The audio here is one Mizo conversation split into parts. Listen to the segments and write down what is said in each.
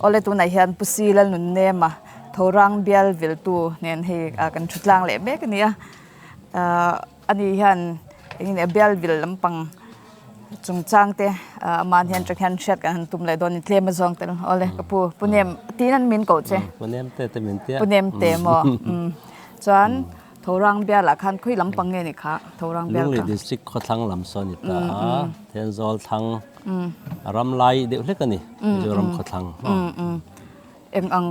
Awle tunah hian Pu Si Lalnunnema Thorang bial viltu nen hei kan thu tlang leh mek a ni a. Ani hian eng nge bial vil lampang chungchang te amah hian tang hian hriat kan han tum leh dawn a ni tlem a zawng tel. Awle ka pu Pu Nem tiin an min koh che. Pu Nem te te min tia. Pu Nem te maw chuan Thorang bialah khan khawi lampang nge ni kha Thorang bial kha. Lunglei district khawthlang lam saw a ni ta a, Thenzawl thlang a ram lai deuh hlek a ni Mizoram khawthlang. Eng ang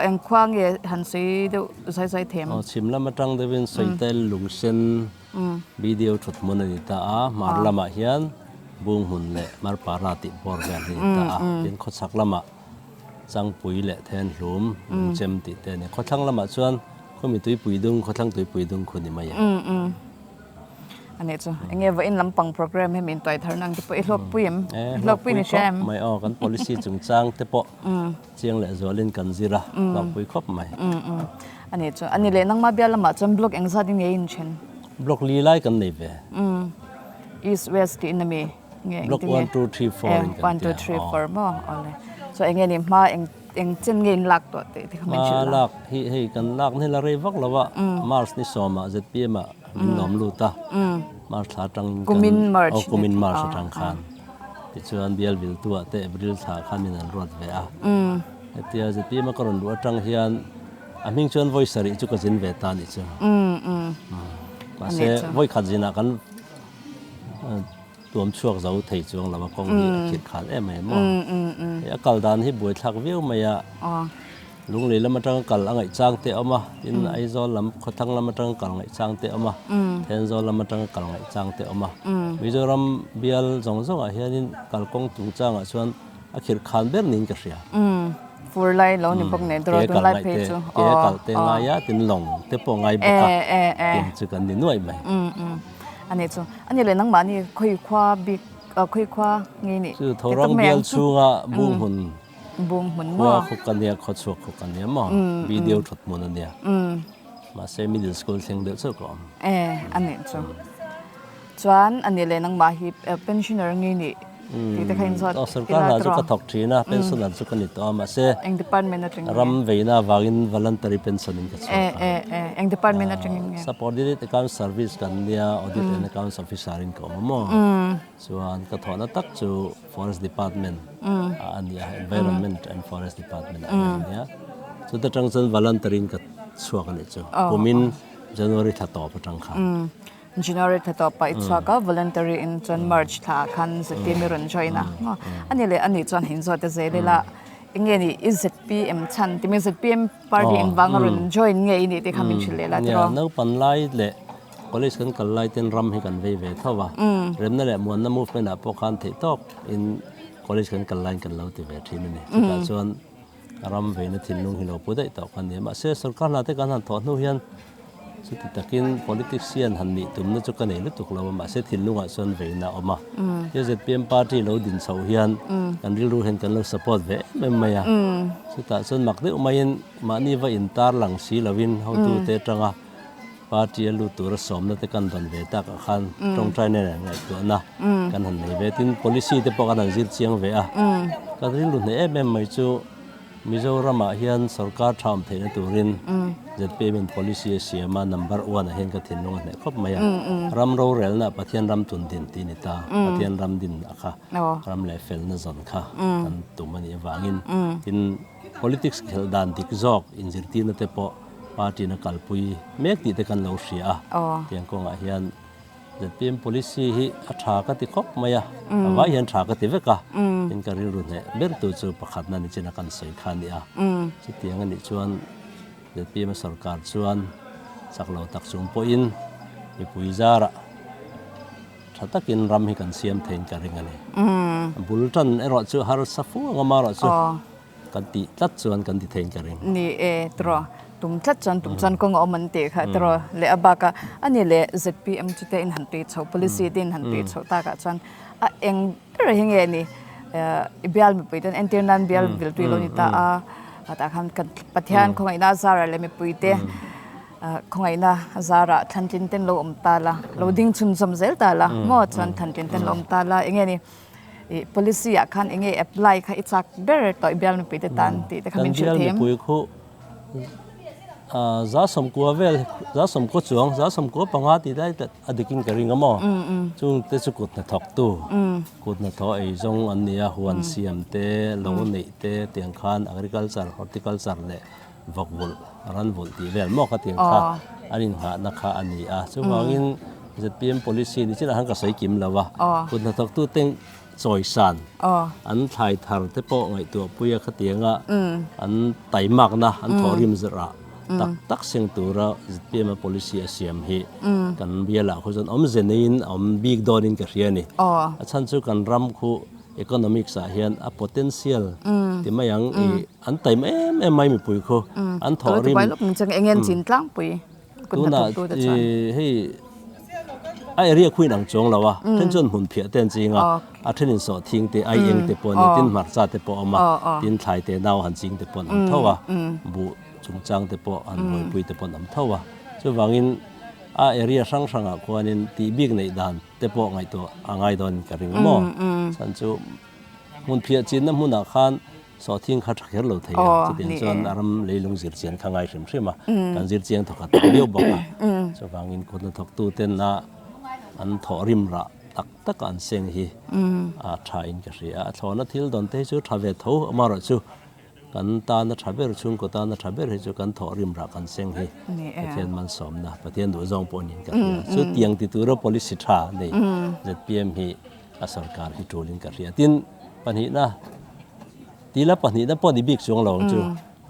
eng khua nge han sawi deuh zai zai them? Aw chhim lam atang deuhin Sawitel Lungsen video thut hmun a ni ta a, hmar lamah hian Bunghmun leh Marpara tih bawr vel hi a ni ta a, tin khawchhak lamah Changpui leh Thenhlum Lungchem tih te a ni. Khawthlang lamah chuan khawmi tuipui dung khawthlang tuipui dung khu ni mai a. A nih chu. Enge vawiin lampang program hi min tuai thar nang te pawh i hlawkpui em? E, hlawkpui ni hria em? Mai aw, kan policy chungchang te pawh chiang leh zualin kan zir a, hlawkpui khawp mai. A nih chu. A ni leh nangmah bial lamah chuan block engzat in nge in then? Block li lai kan nei ve. East, West tiin a mi? Nge Block engtin nge? 1, 2, 3, 4 in kan 1, 2, tia. 3, 4 maw? Awle. So enge ni hma eng eng chen nge in lak tawh tih te kha min hrilh Hma la. lak hi hei kan lak ni la rei vak lo a, March ni sawmah zpm ah min lawm lut a, March thla atangin kan Kumin March aw kumin March atang khan tichuan bial viltuah te April thla khan min an ruat ve a. Hetia zpm a ka rawn luh atang hian a hming chuan vawi sarih chu ka zin ve ta nih chu. Mahse vawi khat zinah kan Tuam chhuak zo thei chuang lo a kawng hi a khirh khal em em maw. Hei a kal dan hi buaithlak viau mai a, Lunglei lam atanga kal a ngaih chang te a awm a, tin Aizawl lam khawthlang lam atanga kal ngaih chang te a awm a, Thenzawl lam atanga kal ngaih chang te a awm a. Mizoram bial zawng zawngah hianin kalkawng chungchangah chuan a khirh khan ber niin ka hria. Fur lai lo ni bawk nen Ke kal ngaih te, ke kal te ngai a, tin lawng te pawh ngai bawk a, tiang chu kan ni nuaih mai. A nih chu. A nih leh nangmahni khawi khua bik khawi khua nge nih? Chu Thorang bial chhunga bung hmun bung hmun khua khawk a nia, khaw chhuak khawk a nia maw? Video that hmun a nia. Mahse middle school thleng deuh chauh ka awm. E a nih chu. Chuan a nih leh nangmah hi pensioner nge nih? Tih te kha in zawt Aw sorkar hna chu ka thawk thin a, pensioner chu ka ni tawh a, mahse Eng department atangin nge? ram veina avangin voluntary pension in ka chhuak a. Eng department atangin nge? Subordinate account service kan nia, audit and accounts officer in ka awm a maw? Chuan ka thawhna tak chu forest department ah a ni a, environment and forest department ah hian a ni a. Chuta tang chuan voluntary in ka chhuak a nih chu, kumin January thla tawp atang khan. January thla tawpah i chhuak a, voluntary in chuan March thla ah khan zpm i rawn join a. A ni leh a nih chuan hinzawt a zel ila eng nge ni i zpm chhan ti mai zpm party engvanga rawn join nge i nih tih kha min hrilh leh la tiraw. Nia, naupan lai leh college kan kal lai ten ram hi kan vei ve tho va, remna leh muanna movement ah pawh khan theih tawk in college kan kal laiin kan lo ti ve thin a ni. Chutah chuan ram veina thinlung hi lo pu daih tawh kha a ni a, mahse sorkar hna te kan han thawh hnu hian Chuti takin politics hian han nih tumna chu ka nei lutuk lo a, mahse thinlungah chuan veina a awm a. He zpm party lo din chhoh hian kan rilru hian kan lo support ve em em mai a. Chutah chuan mak deuh maiin mahni va intar lang si lovin hotute atanga party a lut tura sawmna te kan dawn ve takah khan tawngtai nen ngaihtuahna kan han nei ve. Tin, policy te pawh kan han zir chiang ve a. Kan rilru hneh em em mai chu. Mizoramah hian sorkar tha awm theihna turin zpm in policy a siam a, number one ah hian ka thinlung a hneh khawp mai a. Ram rorelna Pathian ram tun din tih a ni ta. Pathian ram din a kha ram leh felna zawn kha kan tum a nih avangin tin politics khelh dan dik zawk inzirtirna te pawh party in a kalpui mek tih te kan lo hria a. Tiang kawngah hian Zpm policy hi a tha ka ti khawp mai a, a vai hian tha ka ti vek a, tin ka rilru hneh ber tu chu pakhatna ni chin a kan sawi kha a ni a. Chutiang a nih chuan zpm a sorkar chuan chak lo tak chung pawhin mipui zarah tha takin ram hi kan siam theiin ka ring a ni. Bul tan erawh chu harsa fu ang awm erawh chu. Kan tih tlat chuan kan ti theiin ka ring. Ni e, tiraw. Tum tlat chuan tum chuan kawng a awm an tih kha tiraw. Leh a bakah a ni leh zpm chu te in han tui chhoh, policy te in han tui chhoh takah chuan a eng ber hi nge ni i bial mipui ten entir nan bial vil tui lo ni ta a, tah khan kan Pathian khawngaihna a zarah leh mipui te khawngaihna a zarah thlantlin ten lo awm ta la, lo ding chhunzawm zel ta la maw chuan thlantlin ten lo awm ta la eng nge ni. I policy ah khan enge apply kha i chak ber tawh i bial mipui te tan tih te kha min hrilh thei em? Kan bial mipui khu 190 vel, 190 chuang, 95 tih lai a dik in ka ring a maw? Chung te chu kut hnathawk tu, kut hnathawh ei zawng an ni a, huan siam te, lo neih te tiang khan agriculture, horticulture leh vawk vulh, ran vulh tih vel maw kha tiang kha an inghahna kha a ni a. Chuvangin zpm policy ni chinah khan ka sawi kim lo a, kut hnathawktute chawisan an thlai thar te pawh ngaihtuah pui a khatianga an taimakna an thawhrim zirh ah tak tak seng tura zpm a policy a siam hi kan bialah khu chuan awmze neiin a awm bik dawnin ka hria a ni. A chhan chu kan ram khu economics ah hian a potential ti mai ang i an taim em em mai mipui khu an thawh rim tunah hei a area khu in ang chuang lo a then chuan hmun phiah te an ching a a then in sawh thing te ai eng te pawh a ni tin hmarcha te pawh a awm a tin thlai te nau han ching te pawh an awm tho a buh chungchang te pawh an buaipui te pawh an awm tho a chuvangin a area hrang hrangah khuanin tih bik neih dan te pawh ngaihtuah a ngai dawn ka ring maw chhan chu hmun phiah chinna hmunah khan sawhthing kha tha kher lo thei a chutiang chuan a ram leilung zir chian kha ngai hrim hrim a kan zir chiang thawk a tam viau bawk a chuvangin kut hnathawk tu ten a an thawh rim rah tak tak a an seng hi a tha in ka hria a thlawhna thil dawn te hi chu tha ve tho amaherawhchu Kan tana tha ber, chhungkaw tana tha ber hi chu kan thawh rim rah kan seng hi Pathian malsawmna, Pathian duhzawng pawh niin ka hria. Chu tiang ti tura policy tha nei zpm hi a sorkar hi tulin ka hria. Tin, pahnihna, tila pahnihna pawh ni bik chuang lo ang chu,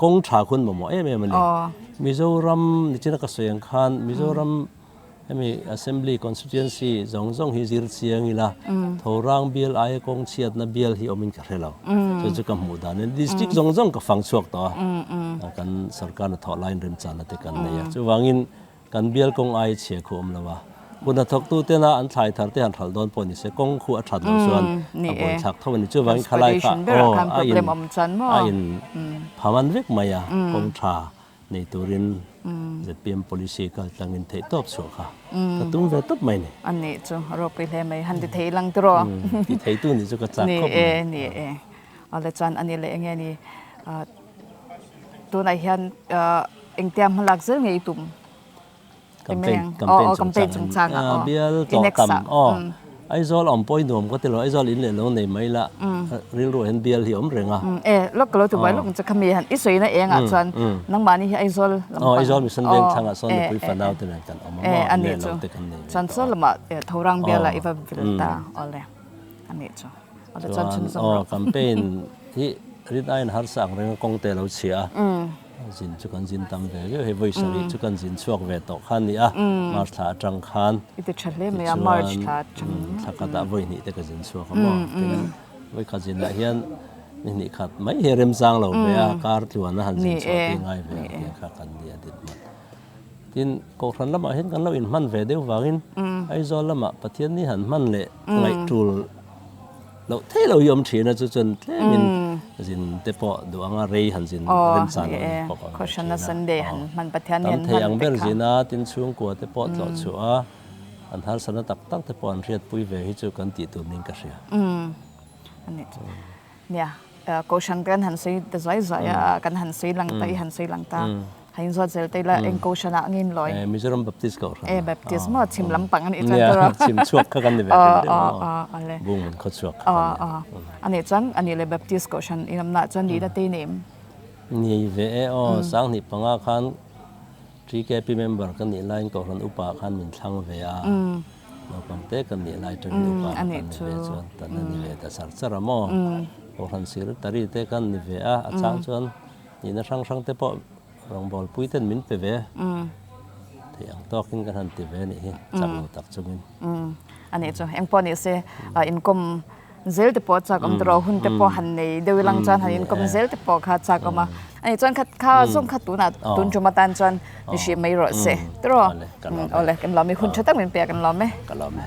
kawng tha khun mamawh em em a ni. Mizoram, nichina ka sawi ang khan Mizoram, Hemi Assembly Constituency zawng zawng hi zir chiang ila, Thorang bial aia kawng chhiatna bial hi awmin ka hre lo. Chu chu ka hmuh dan in district zawng zawng ka fang chhuak tawh a, kan sarkar hnathawh laiin remchana te kan nei a. Chuvangin kan bial kawng aia chhia khu awm lo a, kut hnathawktu tena an thlai thar te han hralh dawn pawh ni se kawng khu a that loh chuan a buaithlak tho a ni. Chuvangin khalai kha aw a in a in phaman vek mai a kawng tha. Nei turin zpm policy kal tlangin theih tawp chhuah kha ka tum ve tawp mai ni. A nih chu a ropui hle mai han ti thei lang tiraw. Ti thei tu nih chu ka chak khawp mai. Ni e ni e awle chuan a ni leh enge ni tunah hian engtia hmalak zel ngei tum. Campaign campaign chungchang a bial tlawh tam aw Aizawl awm pawh i nuam ka ti lo Aizawl in leh lo nei mai la rilru ah hian bial hi a awm reng a. E lawk ka lo ti buai lawk ang che khami han i sawi na eng ah chuan nangmahni hi Aizawl lam pang Aizawl mission veng thlang ah sawn nupui fanau te nen kan awm a maw in leh lo te kan nei ve tawh a. Chuan saw lamah Thorang bial ah i va vil ta awle a nih chu awle chuan chhunzawm rawh. Aw campaign hi rin aiin harsa ang reng a kawng te lo chhia a. Zin chu kan zin tam ve viau hei vawi sarih chu kan zin chhuak ve tawh kha a ni a, March thla atang khan I ti tha hle mai a, March thla atang thla khatah vawi hnih te ka zin chhuak a maw tin vawi khat zinah hian ni hnih khat mai hi remchang lo ve a, kar tluan a han zin chhuah tih ngai ve ang tih kha kan ni a dit mat. Tin Kohhran lamah hian kan lo inhman ve deuh vangin Aizawl lamah Pathian ni han hman leh ngaih tul Loh thei lo hi awm thin a chu chuan tlemin zin te pawh duh anga rei han zin remchang lo ni pawh ka awm ve thin a. Tam thei ang ber zin a tin chhungkua te pawh tlawh chhuah a an harsatna tak tak te pawh an hriatpui ve hi chu kan tih tur niin ka hria. Nia, Kohhran kan han sawi ta zuai zuai a, kan han sawi lang ta i han sawi lang ta. Hain zawt zel te ila eng Kohhran ah ngin lawi. Eh, Mizoram Baptist Kohhran. Eh, Baptist maw chhim lampang a nih chuan tawrh a. Chhim chhuak kha kan ni ve hrim hrim maw. Ale. Bung hmun khaw chhuak kha kan ni. A nih chuan a nih leh Baptist Kohhran i awmna chuan nihna te i nei em? Nei ve e aw, 2005 khan TKP member ka nih laiin Kohhran upa khan min thlang ve a. Naupang te kan nih lai tangin upa kha kan ni ve chuan tan a ni ve ta char char a maw. Kohhran secretary te kan ni ve a, a chang chuan Nihna hrang hrang te pawh rawngbâwl pui ten min pe ve. Theih ang tâwkin kan han ti ve anih hi, chak lo tak chungin. A nih chu, eng pawh ni se, inkawm zel te pawh chak awm tawh hun te pawh han nei deuh ilang chuan han inkawm zel te pawh kha chak awm a. A nih chuan kha kha zawng kha tunah tun tum atan chuan ni hrih mai rawh se. Tiraw? Awle, kan lawm e. Hun tha tak min pe a, kan lawm e. Ka lawm e.